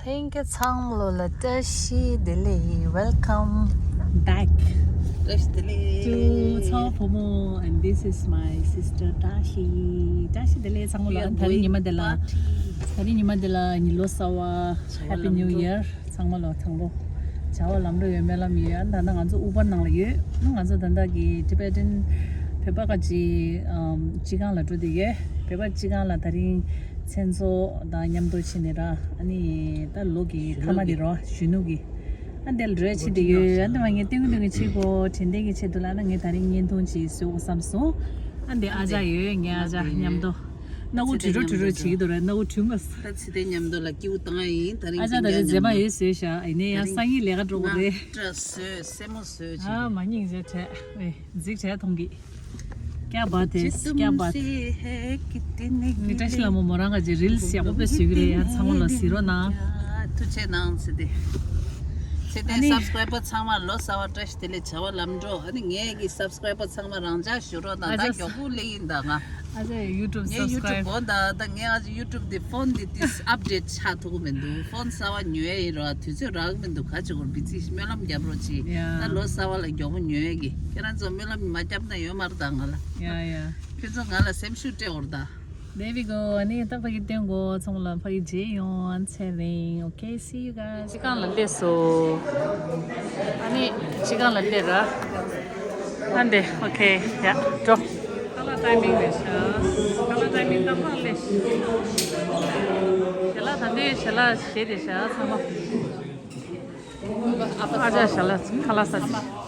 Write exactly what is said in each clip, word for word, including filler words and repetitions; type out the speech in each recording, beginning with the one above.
ལྷན་རྒྱས་ཚང་མ་ལོ་ལ་བཀྲ་ཤིས་བདེ་ལེགས། Welcome back བཀྲ་ཤིས་བདེ་ལེགས། to ཚ་བོ་བུ་མོ། And this is my sister Tashi. བཀྲ་ཤིས་བདེ་ལེགས་ཚང་མ་ལོ། ཨ་ད་རིང་ཉི་མ་འདི་ལ་ད་རིང་ཉི་མ་འདི་ལ་ཉི་ལོ་གསར་བ། Happy New Year ཚང་མ་ལོ། དང་པོ་བྱ་བ་ལམ་འགྲོ་ཡོད། སྨོན་ལམ་ཡོད། ཨ་ད་ནང་ང་ཚོ་ཨུ་བར་ནང་ལ་ཡོད། ང་ཚོ་ད་ལྟ་གི་Tibetan བོད་པ་ཁ་ཅིག་སྤྱི་ཁང་ལ་འགྲོ་བསྡད་ཡོད། བོད་པ་སྤྱི་ཁང་ལ་ད་རིང་མཚན་ཚོགས་དང་མཉམ་དུ་ཕྱིན་ནས་ར། ཨ་ནི་ད་ལོ་གི་མཐའ་མ་དེ་རོ་གཞོན་ནུ་གི། ཨ་འདི་ལ་འགྲོ་ཡ་ཕྱིན་བསྡད་ཡོད། ཨ་འདི་མ་ངས་སྟོན་གི་སྟོན་གི་བྱེད་དགོས། དྲན་རྟེན་གི་ཆེད་དུ་ལ་ན་ངས་ད་རིང་བརྙན་ཐུང་ཅིག་བཟོ་དགོས་བསམ་སོང་། ཨ་འདི་ཨ་ཅག་ཡོད། ངའི་ཨ་ཅག་མཉམ་དུ། སྣ་བུག་དྲུད་རོ་དྲུད་རོ་བྱེད་ཀྱི་འདུག་ར། སྣ་བུག་དྲུད་མ་སོང་། ད་ཚེ་བརྟན་མཉམ་དུ་ལ་སྐྱིད་པོ་བཏང་ཡ་ཡིན། ད་རིང་ཨ་ཅག་ད་རིང་མཛེས་མ་ཡོད་བཟོས་ཤག་ཨ་ནི་ཡང་སང་ཉིན་ལས་ཀ་འགྲོ་དགོས་རེད། སྐྲ་བཟོས། སེན་མོ་བཟོས་བྱས། ཨ་མ་སྙིང་རྗེ་བྲལ་བས། འཛིག་བྱས་མཐོང་གི། ཀྱ་བ་དེ་ཀྱ་བ། ནི་བཀྲ་ཤིས་ལྷ་མོ་མོ་རང་ག་ཅིག་རིལ་ཡག་པོ་དཔེ་བཟོས་ཀྱི་རེད་ཡ། ཚང་མ་ལ་གཟིགས་རོགས་གནང་། ཐུགས་རྗེ་གནང་ཟེར་ཏེ། ཚེ་བརྟན་subscriber ཚང་མ་ལོ་གསར་བ་བཀྲ་ཤིས་བདེ་ལེགས། བྱ་བ་ལམ་འགྲོ། ཨ་ནི་ངའི་གི་subscriber ཚང་མ་རང་འཇགས་བཞུགས་རོགས་གནང་། ད་མགྱོགས་པོ་སླེབས་ཡིན་ད་ང་། ཨ་ཅག་YouTube ངའི་YouTube subscribe སྒོ་ད་ད་ངའི་ཨ་ཅག་YouTube དེ་phone དེ་དེ་update ཆགས་ཐུབ་ཀྱི་མི་འདུག phone གསར་བ་ཉོ་ཡ་ཡིན་རོགས། དུས་ཚོད་རག་གི་མི་འདུག་ག་ཅིག་གོར་བི་ཚིག་སྨོན་ལམ་རྒྱབ་རོགས་གྱིས། ཡ། ད་ལོ་གསར་བ་ལ་མགྱོགས་པོ་ཉོ་ཡ་གི། ཁྱེད་རང་ཚོ་སྨོན་ལམ་མ་རྒྱབ་ན་ཡོད་མ་རེད་ད་ང་ལ། ཡ་ཡ། ཁྱེད་ཚོ་ང་ལ་སེམས་ཤུགས་སྤྲད་འོར་ད། There we go. ཨ་ནི་ཏག་ཏག་གི་སྟོན་གོ། ཚང་མ་ལ་ཕ་གི་རྗེས་ཡོང་། ཚེ་རིང་། Okay, see you guys. སྤྱི་ཁང་ལ་སླེབས་སོང་། ཨ་ནི་སྤྱི་ཁང་ལ་སླེབས་ར། ཨ་འདི། Okay, ཡ་འགྲོ། ཁ་ལག་timing རེད་ཤག་ཁ་ལག་timing ཏག་ཏག་སླེབས་ཤག་ཞལ་ལག་ད་འདི་ཞལ་ལག་བཞེས་བསྡད་ཤག་ཚང་མ། ཨ་ཅག་ཞལ་ལག་ཁ་ལག་ཟ་ཅིག་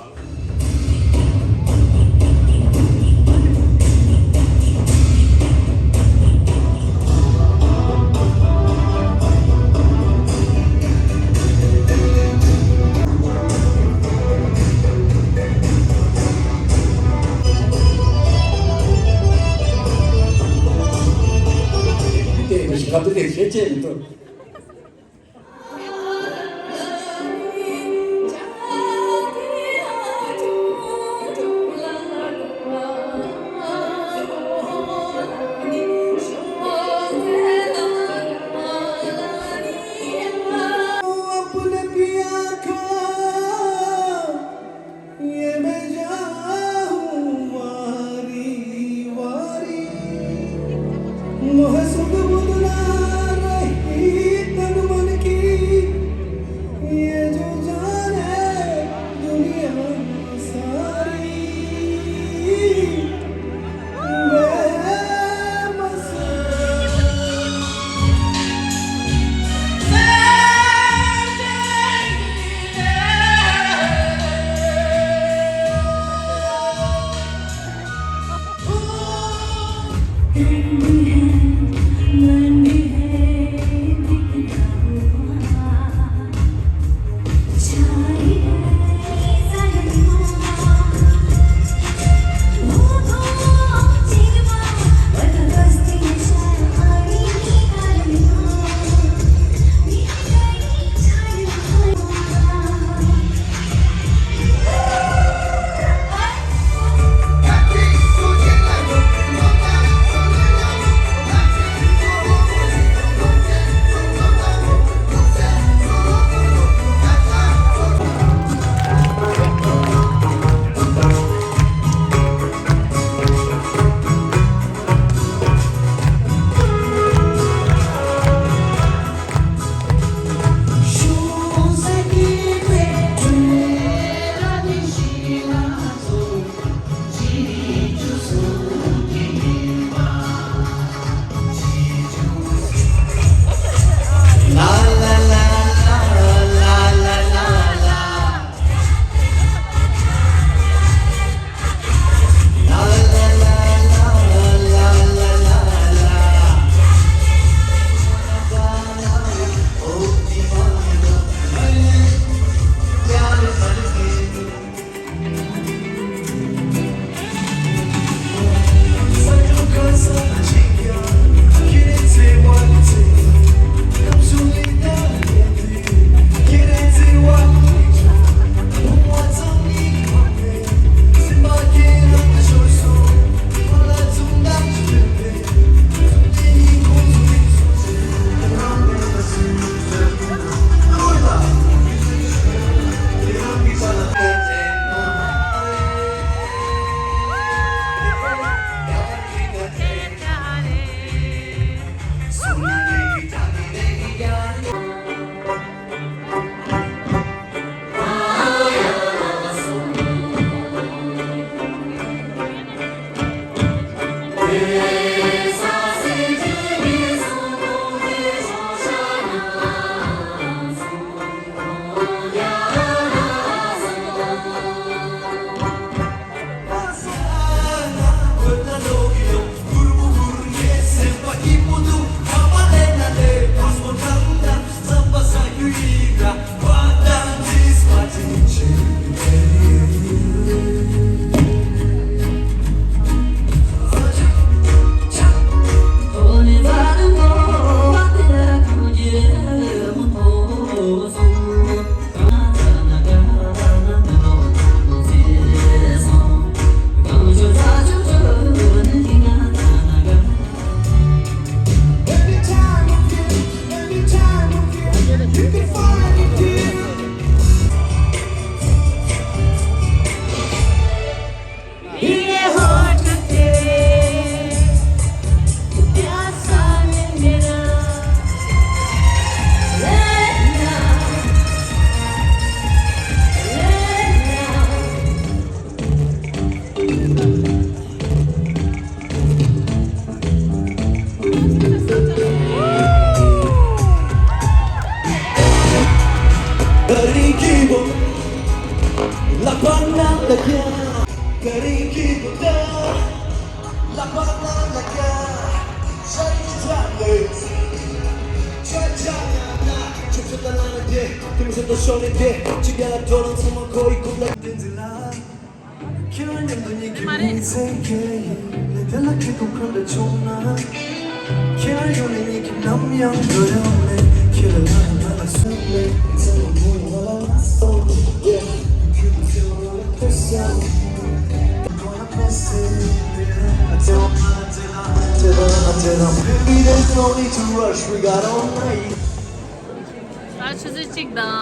ཨ་ཆུ་ཚོད་གཅིག་དང་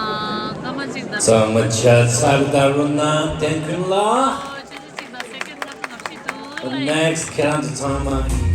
སྐར་མ་གཅིག་དང་། གཙང་མ་ཆ་ཚར་ད་རུ་ན་བསྟན་ཁུན་ལ། ཨོ་ཆུ་ཚོད་གཅིག་དང་སེ་ཀེན་ལྔ་བཅུ་ང་བཞི་འདུག་ལ། Next count ཚང་མ།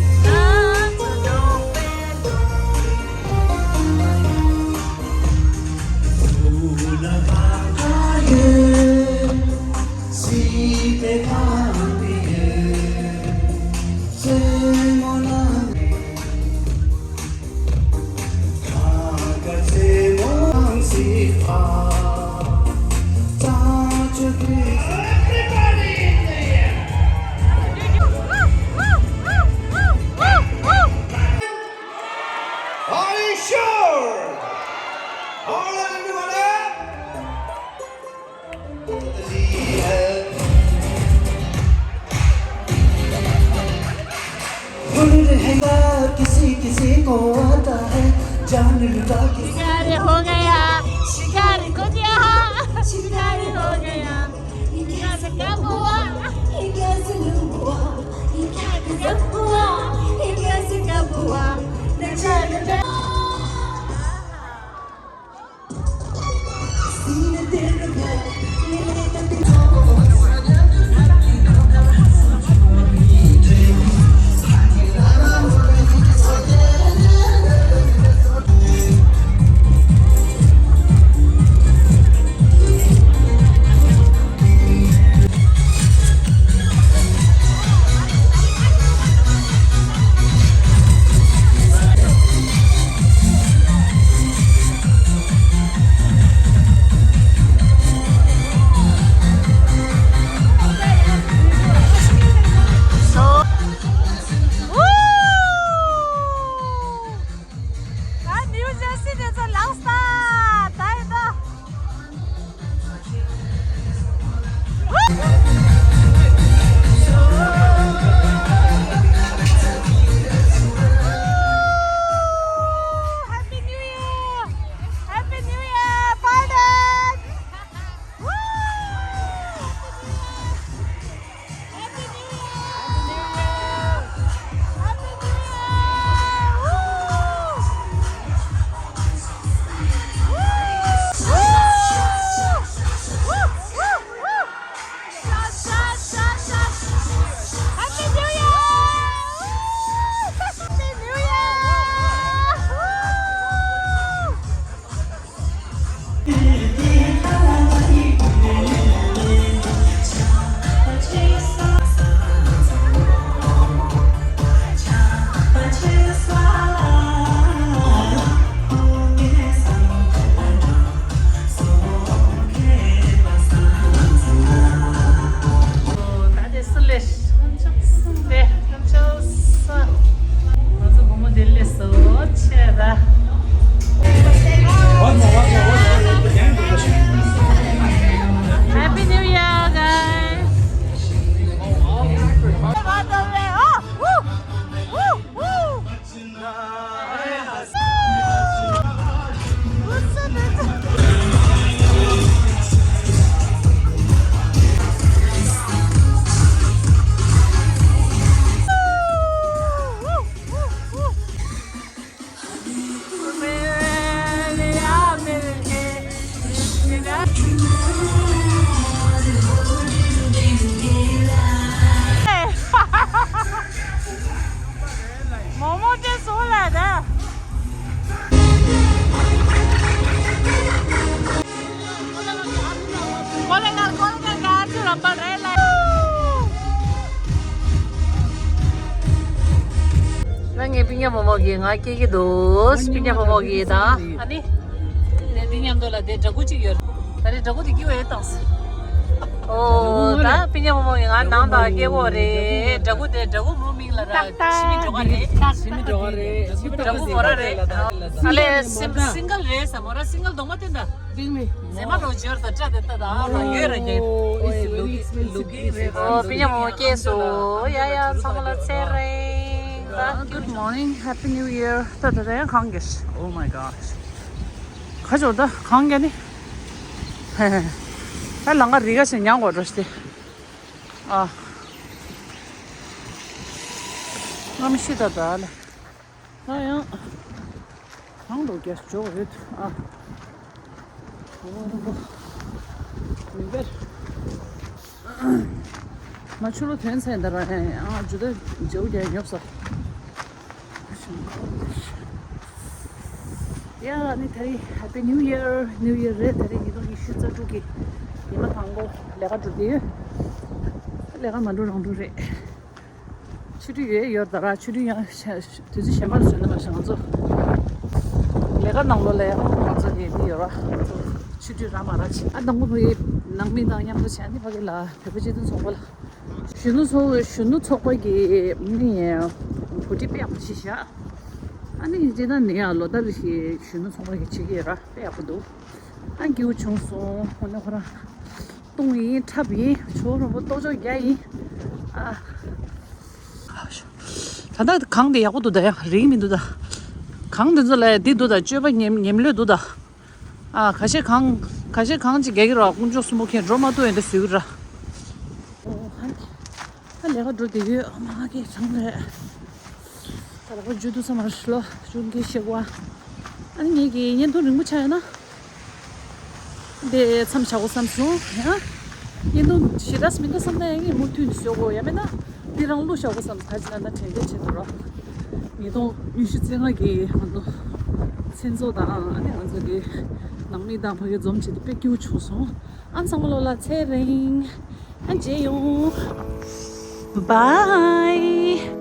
Are you sure? All right, everyone up. शिकारी हो गया, शिकारी हो गया, ये कैसे कब हुआ, ये कैसे हुआ, ये कैसे हुआ, ये कैसे कब हुआ, न जाने। Happy New Year! Happy New Year! Pardon! Woo! Happy New Year! Happy New Year! Happy New Year! Woo! Woo! Woo! Woo! Woo! Woo! Sha, sha, sha, sha. Happy New Year! Happy New Year! Happy New Year, guys! མོག་མོག་ཅན་བཟོ་ལ་ད། ཀོ་ལེ་ནར་ཀོ་ལེ་ནར་ག་ཚོད་ར་པ་རེད་ལ། ང་ངའི་སྤུན་ཀྱག་བུ་མོ་གིས་ང་སྐྱེལ་གྱི་འདུག་སྤུན་ཀྱག་བུ་མོ་གིས་ད། ཨ་ནི། དེ་མཉམ་དུ་ལ་དེ་འདྲ་སྐུ་གཅིག་ཡོད། ད་རེས་འདྲ་སྐུ་དེ་ཀི་ཝེ་བཏང་སོང་། ཨོ་ད་པི་ཉ་མོ་མོ་ཡིན་ང་ནང་དང་སྐྱེ་བོ་རེད། འདྲ་སྐུ་དེ་འདྲ་སྐུ་མོ་མིང་ལ་ར་ཆི་མི་འགྲོ་ག་རེད། ཆི་མི་འགྲོ་ག་རེད། འདྲ་སྐུ་མོ་ར་རེད། ཨ་ལེ་སིང་སིང་གལ་རེད་ས་མོ་ར་སིང་གལ་གདོང་མ་བསྟན་ད། མཛེས་མ་ལོ་འབྱོར་དང་སྐྲ་དེ་ལྟ་དང་ཨ་ལ་ཡོད་ར་རྒྱལ། ཨོ་པི་ཉ་མོ་སྐྱེས་སོ། ཡ་ཡ་ཚང་མ་ལ་ཚེ་རིང་། Good morning, Happy New Year. ད་ད་ད་ཡང་གང་གེ Oh my gosh. ཁ་ཅོ་ད་གང་གེ་ནི། ད་ལང་ཀ་རི་ག་ཞིག་ཉང་གོ་འགྲོ་ཤི། ཨ། ང་མི་ཤི་ད་ད་ལེ། ད་ཡང་། གང་འགྲོ་རྒྱ་འཇོག་ཡོད་ཨ། ཨོ་རོ་རོ། མི་འབེར། མ་ཆུ་ལོ་དོན་ཚན་ད་ར་ཨ་ཇུ་ད་ཇེའུ་རྒྱ་ཉོབ་སོ། ཡ་ནི་ད་རིང་Happy New Year, New Year རེད། ད་རིང་ཉིས་སྟོང་ཉི་ཤུ་རྩ་དྲུག་གི་ཉི་མ་དང་པོ་ལས་ཀ་འགྲོ་དུས། ལས་ཀ་མ་འགྲོ་རང་འགྲོ་རེད། ཆུ་ཊི་ཡོད་ཡོད་ད་ར་ཆུ་ཊི་ཡང་དུས་ཚོད་གཞན་པ་ལ་བཟོས་ན་མ་ཤེས་ང་ཚོ། ལས་ཀ་ནང་ལོགས་ལ་ཡང་ང་ཚོ་ལས་ཀ་ཡོད་ར་ང་ཚོ་ཆུ་ཊི་ར་མ་ར་ཆེ་ཨ་དང་པོ་ཕ་གི་ནང་མི་དང་མཉམ་དུ་བྱས་ནི་ཕ་གི་ལ་བོད་པ་སྤྱི་མཐུན་ཚོགས་པ་ལ། གཞོན་ནུ་ཚོགས་གཞོན་ནུ་ཚོགས་པ་གི་ནི་གོ་སྒྲིག་དཔེ་ཡག་པོ་བྱས་ཤག་ཨ་ནི་སྤྱི་བཏང་ནི་ཡང་ལོ་ལྟར་བཞིན་གཞོན་ནུ་ཚོགས་པ་གི་བྱེད་ཀྱི་ཡོད་ར་དཔེ་ཡག་པོ་འདུག་ཨ་སྐྱིད་པོ་བྱུང་སོང་ཁོ་ན་ཁོ་རང་། བཏུང་ཡིན་འཁྲབ་ཡིན་ཇོ་རོང་པོ་ལྟོ་ཅོག་རྒྱག་ཡིན། ཨ། ད་ལྟ་གངས་དེ་ཡག་པོ་འདུག་ད་ཡ་རིག་མི་འདུག་ད། གངས་དེ་ཚོ་ལ་འདི་འདུག་ད་སྤྱོད་པ་ཉེམ་ཉེམ་ལོས་འདུག་ད། ཨ་ཁ་ཤས་གངས་ཁ་ཤས་གངས་ཅིག་རྒྱག་གི་ར་དཀོན་མཆོག་གསུམ་པོ་ཁྱེད་འགྲོ་མ་ཐུབ་ཡོད་འདི་བཟོས་གི་ར། ཨོ་ཧ་ད་ལས་ཀ་འགྲོ་བསྡད་ཡོད་མ་གས་བྱུང་རེད། ད་ལྟ་བར་འཇུ་དུ་ས་མར་ལོ་ཞུགས་ཀྱི་ཤེས་བ། ཨ་ནི་ངེད་ཀྱི་བརྙན་ཐུང་རིང་པོ་ཆགས་ཡོད་ན། དེ་མཚམས་བཞག་དགོས་བསམ་སོང་ཡང་། བརྙན་ཐུང་ཞེ་དྲགས་མི་འདུག་བསམ་ན་ཡང་ངས་མུ་མཐུད་ནས་བཟོ་དགོས་ཡ་མེད་ན། འདི་རང་བླུགས་བཞག་དགོས་བསམ་ད་ཅི་ན་ན་དྲན་རྒྱ་ཆེ་འདུག་ར། ཉིས་སྟོང་ཉི་ཤུ་རྩ་ལྔ་གི་ང་ཚོ་མཚན་ཚོགས་དང་ཨ་ནི་ང་ཚོ་གི་ནང་མི་དང་ཕ་གི་འཛོམས་བྱས་ཏེ་དཔེ་སྐྱིད་པོ་བྱུང་སོང་། ཨ་ཚང་མ་ལོ་ལ་ཚེ་རིང་། ཨ་མཇལ་ཡོང་། Bye.